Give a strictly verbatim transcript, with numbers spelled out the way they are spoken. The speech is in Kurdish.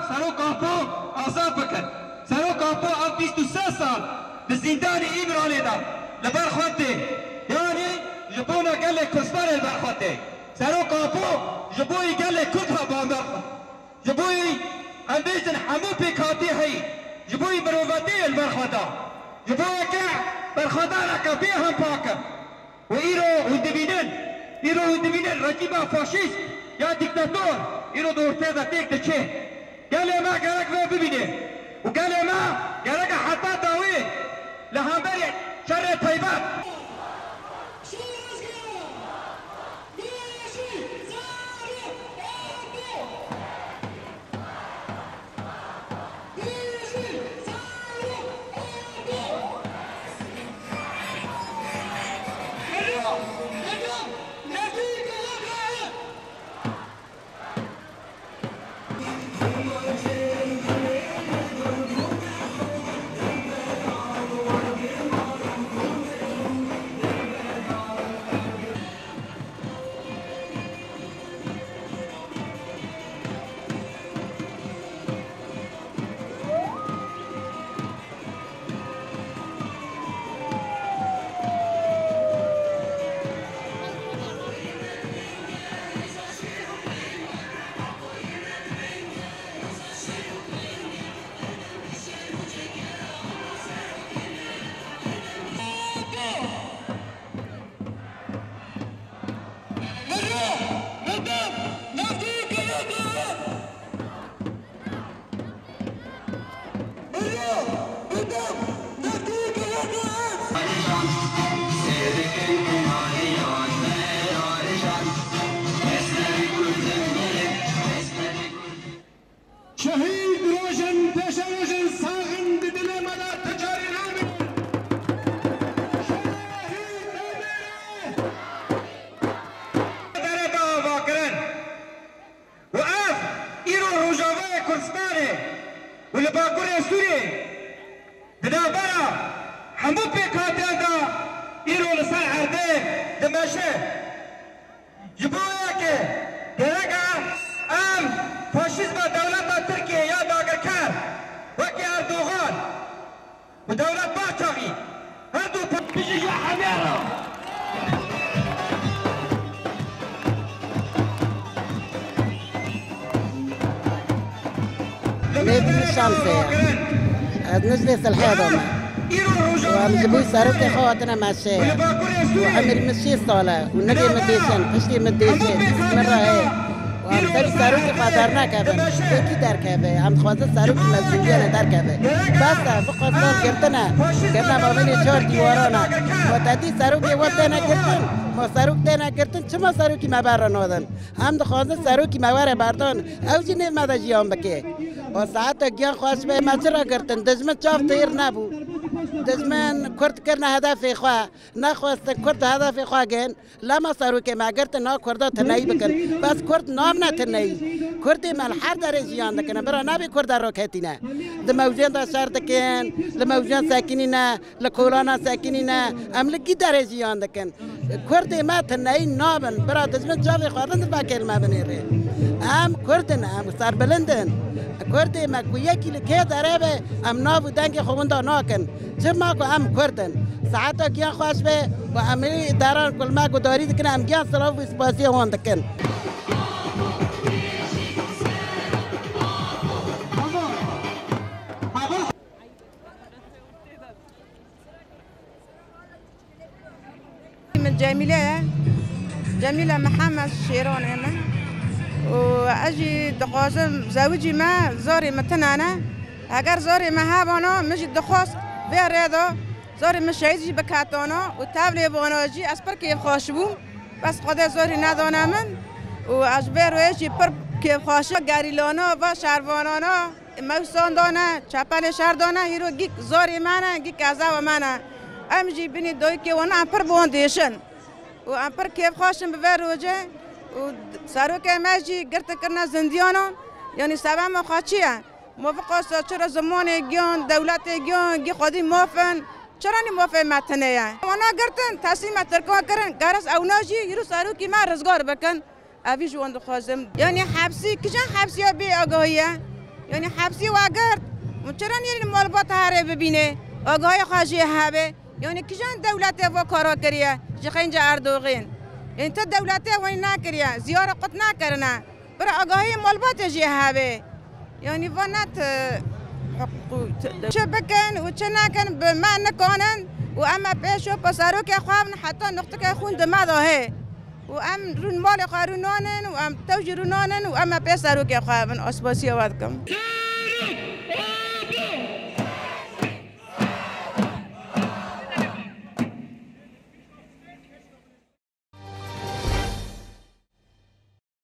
Serok Apo azad bikin. Serok Apo ev bîst û sê sal di zîndanê Îmralê de li ber xwe tê. Yanî ji bona gelê Kurdistanê li ber xwe tê. Serok Apo ji bo yî gelê Kurd ha bamber xwe. Ji bo yî em bêjin hemû pêkhatî heyî. Ji bo yî mirovatiyê li ber xwe da. Ji bo yeke berxwedaneke bê hempak e. Û îro hûn dibînin, îro hûn dibînin rejîma faşîst ya dîktator îro di ortê de têk diçe. Gelê me gerek vê bibîne û gelê me gerek e heta dawî li hemberî şerê taybet. Şehîd rojin pêşerojin sax in di dilê me de ti carî namînin. Şehîd Demirê! Dere de avakirin. Û ev îro Rojavayê Kurdistanê û li Bakurê Sûriyê di navbera hemû pêkhatiyan de îro li ser erdê dimeşe. Ji bo yekê gerek e em faşîzma dewleta Tirkiyê ya dagirker wekî Erdogan û dewlet Başçavî her du pa-, bijî ji hemê re. Mêr min şansê ye. Ez nijlê silhê dome. Û em ji bo serokê xwe hatine meşê. Û emir min şêst sal e. Û nigê min dêşin, piştê min dêşin, dîst min re heye. Û em serî serokê xwe dernekevin. Yekî derkeve. Em dixwazin serokê me zindiyane derkeve. Bes e, biqas sal girtine. Girtine mabênê çar dîwaran e. Ma te dî serokê we têne girtin. Ma serok têne girtin, çima serokê me ber re nadin? Em dixwazin serokî me were berdan, ew jî nêv me de jiyan bike. Û saeta giyan xweş be, me çi re girtin? Dijmin çav têr nebû. Dijmin Kurd kirine hedefê xwe. Nexwestin Kurd hedefê xwe gên. Lema serokê me girtin, na Kurda tineyî bikin. Bes Kurd nabine tineyî. Kurdê me li her derê jiyan dikin. Bira nabê Kurda roketîne. Di mewjên de şer dikin, li mewjên sekinîne, li kolana sekinîne. Em li kî derê jiyan dikin? Kurdê me tineyî nabin, bira dijmin çavê xwe rind vekêr me binêrê. Em Kurd in, em serbilind in. Kurdê me ku yekî li kê dere be, em nav û dengê xwe winda nakin. Çima ku em Kurd in. Saeta giyan xweş be û em ê deran ku li me gudarî dikin, em giyan silav û spasiya wan dikin. Min Cemîle ye. Cemîle Mihemed Şêron e min. Û ez jî dixwazim zewicî me, zarê min tune ne. Heger zarê me hebana, min jî dixwast vê rê de zarê min şehîd jî biketana û tevlê vana jî ez pir kêfxweş bûm. Bes Xwedê zarê nedane min û ez ji vê rê jî pir kêfxweş im. Gerîlana, va şervanana. Mewsan dane, çepelê şer dane, hîro gîk zarê me ne, gîk ezeva me ne. Em jî binî dayikê wan em pir bi wan dêşin. Û em pir kêfxweş in bi vê rojê. Û serokê me jî girtin kirine zindiyanan. Yanî sebema xwe çi ye? Ma viqasa çira zimanê giyan, dewletê giyan, gî xwedî maf in. Çira nî mafê me tune ye? Wana girtin, teslîma Tirkan kirin. Geres ewna jî hîro serokî me rizgar bikin. Evî ji wan dixwazim. Yanî hepsî, kîjan hepsiya bê agahî ye? Yanî hepsî we girt û çira nêrîn malbata herê bibîne, agahiyê xwe jê hebe. Yanî kijan dewletê va kara kiriye ji xênca Erdogan? Yanî ti dewletê wan nekiriye, ziyara qut nekirine. Bira agahiyê malbatê jê hebe. Yanî va ne ti çi bikin û çi nekin bi me nikanin û em ê pê şopa serokê xwe bin heta nuqtikê xûn di me de hê. Û em rûn malê xwe rûnanin û em tew jî rûnanin û em ê pê serokê xwe bin. Aspasiya we dikim.